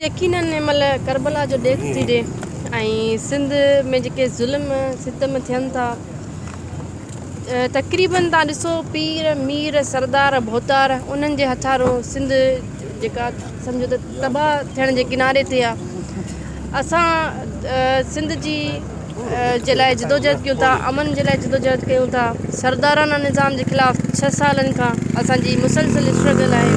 يقينن هن مهل ڪربلا جو ڏيک ٿي ڏي ۽ سنڌ ۾ جيڪي ظلم ستم ٿين ٿا تقريبن تان ڏسو پير مير سردار ڀوتار انهن جي هٿارو سنڌ جيڪا سمجهو ته تباهه ٿيڻ جي ڪناري تي آ اسان سنڌ جي جي لاء جدوجهد ڪيون ٿا امن جي لاء جدوجهد ڪيون ٿا سردارانه نظام جي خلاف ڇهه سالن کان اسان جي مسلسل اسٽرگل آهي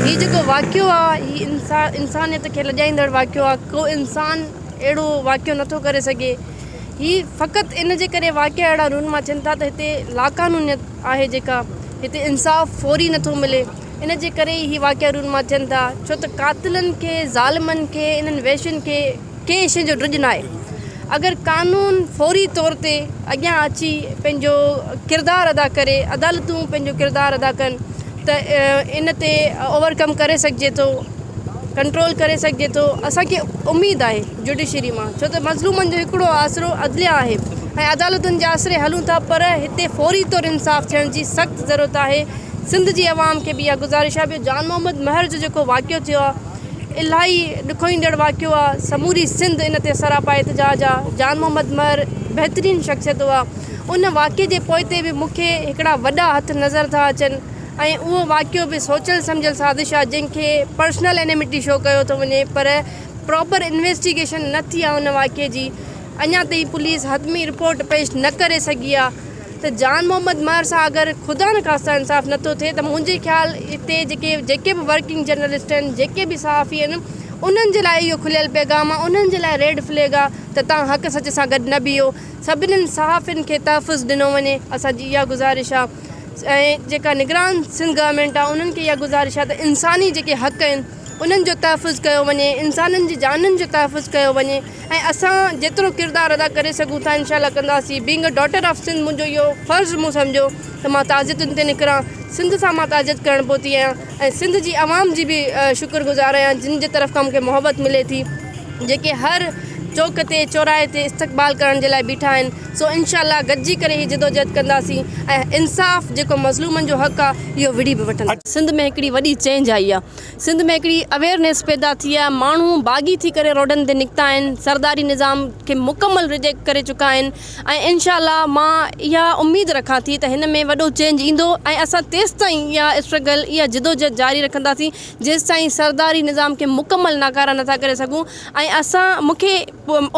هي جيڪو واقعو آهي هي انسان انسانيت کي لڄائيندڙ واقعو آهي ڪو انسان اهڙو واقعو نٿو ڪري سگهي هي فقط ان جي ڪري واقعا اهڙا رونما ٿين ٿا ته هتي لاقانونيت آهي جيڪا هتي انصاف فوري نٿو ملي ان جي ڪري ئي هي واقعا رونما ٿين ٿا ڇو ته قاتلن کي ظالمن کي انهن وحشين کي ڪنهن شيء جو ڊڄ ناهي. اگر قانون فوري طور تي اڳيان اچي پنهنجو ڪردار ادا ڪري، عدالتون پنهنجو ڪردار ادا ڪن ته ان تي اوور ڪم ڪري سگهجي ٿو، ڪنٽرول ڪري سگهجي ٿو. اسان کي اميد آهي جوڊيشري مان ڇو ته مظلومن جو هڪڙو آسرو عدليه آهي ۽ عدالتن جي آسري هلون ٿا پر هتي فوري طور انصاف ٿيڻ جي سخت ضرورت آهي. سنڌ جي عوام کي به اها گذارش آهي. ٻيو جان محمد مهر جو جيڪو واقعو ٿيو آهي الاهي ڏکوئيندڙ واقعو آ سموري سنڌ ان تي سراپا احتجاج آ جان محمد مهر بهترين شخصيت هئا ان واقعي جي پوئتي به مون کي هڪڙا وڏا هٿ نظر ٿا اچن ۽ اهو واقعو به سوچيل سمجهيل سازش آ جنهن کي پرسنل انيمٽي شو ڪيو ٿو وڃي پر پراپر انويسٽيگيشن نه ٿي آ ان واقعي جي اڃا تائين پوليس حتمي رپورٽ پيش نه ڪري سگهي آ ته جان محمد مهر سان اگر خدا نخواسته انصاف نه ٿو ٿئي ته منهنجي خيال هتي جيڪي جيڪي به ورڪنگ جرنلسٽ آهن جيڪي به صحافي آهن انهن جي لاء اهو کليل پيغام آهي انهن جي لاء ريڊ فليگ آهي ته توهان حق سچ سان گڏ نه بيهو سڀني صحافين کي تحفظ ڏنو وڃي اسان جي اها گذارش آهي ۽ جيڪا نگران سنڌ گورنمينٽ آهي انهن کي اها گذارش آهي ته انساني جيڪي حق آهن انهن جو تحفظ ڪيو وڃي انسانن جي جانين جو تحفظ ڪيو وڃي ۽ اسان جيترو ڪردار ادا ڪري سگهون ٿا انشاء الله ڪنداسين being a daughter of Sindh منهنجو اهو فرض مون سمجهيو ته مان تعزيتن تي نڪران سنڌ سان مان تعزيت ڪرڻ پهتي آهيان ۽ سنڌ جي عوام جي به شڪر گذار آهيان جن جي طرف کان مونکي محبت ملي ٿي جيڪي هر چوڪ تي چوراهي تي استقبال ڪرڻ جي لاء بيٺا آهن سو انشاء الله گڏجي ڪري هي جدوجهد ڪنداسين ۽ انصاف جيڪو مظلومن جو حق آهي اهو وڙهي به وٺنداسين. سنڌ ۾ هڪڙي وڏي چينج آئي آهي سنڌ ۾ هڪڙي اويئرنيس پيدا ٿي آهي، ماڻهو باغي ٿي ڪري روڊن تي نڪتا آهن، سرداري نظام کي مڪمل ريجيڪٽ ڪري چڪا آهن ۽ انشاء الله مان اها اميد رکان ٿي ته هن ۾ وڏو چينج ايندو ۽ اسان تيستائين اها اسٽرگل اها جدوجهد جاري رکنداسين جيستائين سرداري نظام کي مڪمل ناڪاره نٿا ڪري سگهون ۽ اسان مون کي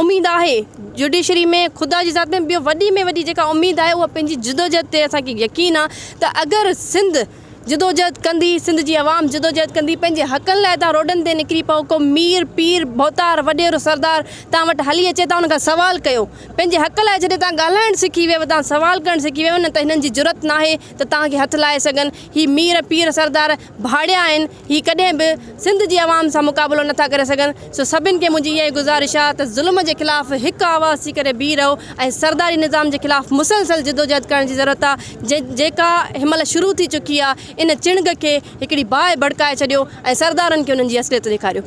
اميد آهي جوڊيشري ۾ خدا جي ذات ۾ ٻيو وڏي ۾ وڏي جيڪا اميد آهي اها پنهنجي جدوجهد تي اسان کي يقين آهي ته اگر سنڌ جدوجهد ڪندي، سنڌ جي عوام جدوجهد ڪندي، پنهنجي حقن لاء توهان روڊن تي نڪري پئو، ڪو مير، پير، ڀوتار، وڏيرو، سردار توهان وٽ هلي اچي توهان ان کان سوال ڪيو، پنهنجي حق لاء جڏهن توهان ڳالهائڻ سکي ويو، توهان سوال ڪرڻ سکي ويو نه ته هنن جي جرئت ناهي ته توهان کي هٿ لائي سگهن، هي مير، پير، سردار ڀاڙيا آهن، هي ڪڏهن به سنڌ جي عوام سان مقابلو نٿا ڪري سگهن، سو سڀن کي منهنجي اها ئي گذارش آهي ته ظلم جي خلاف هڪ آواز ٿي ڪري بيهي رهو ۽ سرداري نظام جي خلاف مسلسل جدوجهد ڪرڻ جي ضرورت آهي. جيڪا هن مهل شروع ٿي چڪي آهي ان چڻگ کي هڪڙي باهه ڀڙڪائي ڇڏيو ۽ سردارن کي انهن جي اصليت ڏيکاريو.